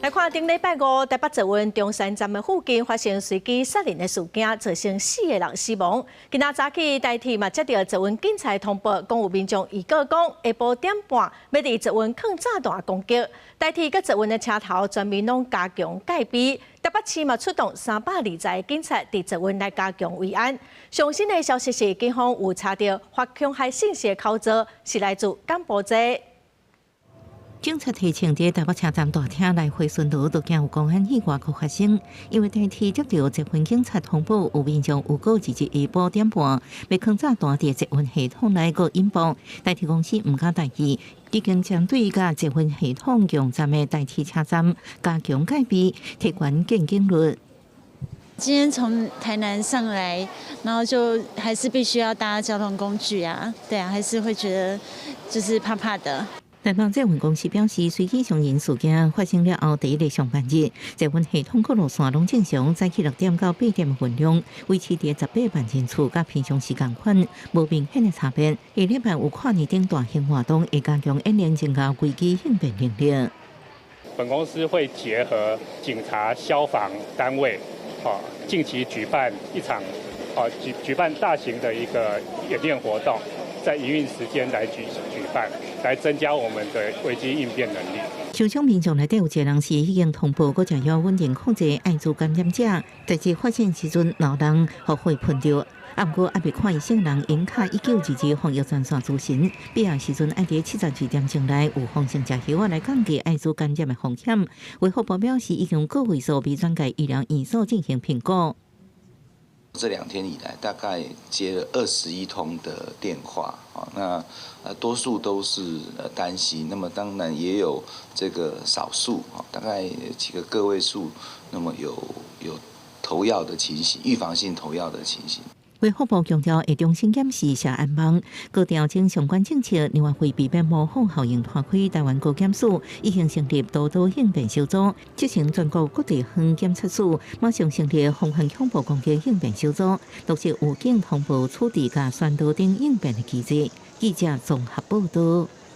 來看頂禮拜五，台北捷運中山站的附近發生隨機殺人的事件，造成四个人死亡。今仔早起，台鐵嘛接著捷運警察通報，講有民眾預告講下晡點半欲佇捷運囥炸彈攻擊。台鐵佮捷運的車頭全面攏加強戒備，台北市嘛出動320個警察佇捷運來加強維安。上新的消息是，警方有查著發恐嚇信息的口座是來自柬埔寨。警察提醒，佇台北車站大廳來回巡邏，都驚有公安意外閣發生。因為台鐵接著捷運警察通報，有民眾預告二日下晡點半，欲囥炸彈佇捷運系統內閣引爆。台鐵公司毋敢大意，已經針對佮捷運系統共站的台鐵車站加強戒備，提懸見警率。今天從台南上來，然後就還是必須要搭交通工具啊，對啊，還是會覺得就是怕怕的。台北捷運公司表示，隨機傷人事件發生了後，第一个上班日，捷運系統各路線攏正常，早起6點到8點的運量維持佇18萬人次，佮平常時仝款，無明顯的差別。下禮拜有跨年等大型活動，會加強演練，增加危機應變能力。本公司會結合警察、消防單位，近期舉辦一場，舉辦大型的一個演練活動。在營運時間來舉辦，來增加我們的危機應變能力。受傷民眾內底有一個人是已經通報，閣食藥穩定控制艾滋感染者，代誌發生時陣老人予火噴著，啊，毋過猶未看醫生人應敲1922防疫專線諮詢，必要時陣愛佇72點鐘內有風險食藥來降低艾滋感染的風險。衛福部表示，已經個位數被轉介醫療院所進行評估。這兩天以來，大概接了21通的電話，啊，那多數都是擔心，那麼當然也有這個少數，大概幾個個位數，那麼有投藥的情形，預防性投藥的情形。衛福部強調，會重新檢視社安網，閣調整相關政策，另外為避免模仿效應拖開，台灣高檢署已經成立督導應變小組，執行全國各地方檢察署馬上成立防範恐怖攻擊應變小組，落實預警通報處置佮宣導等應變的機制。記者綜合報導。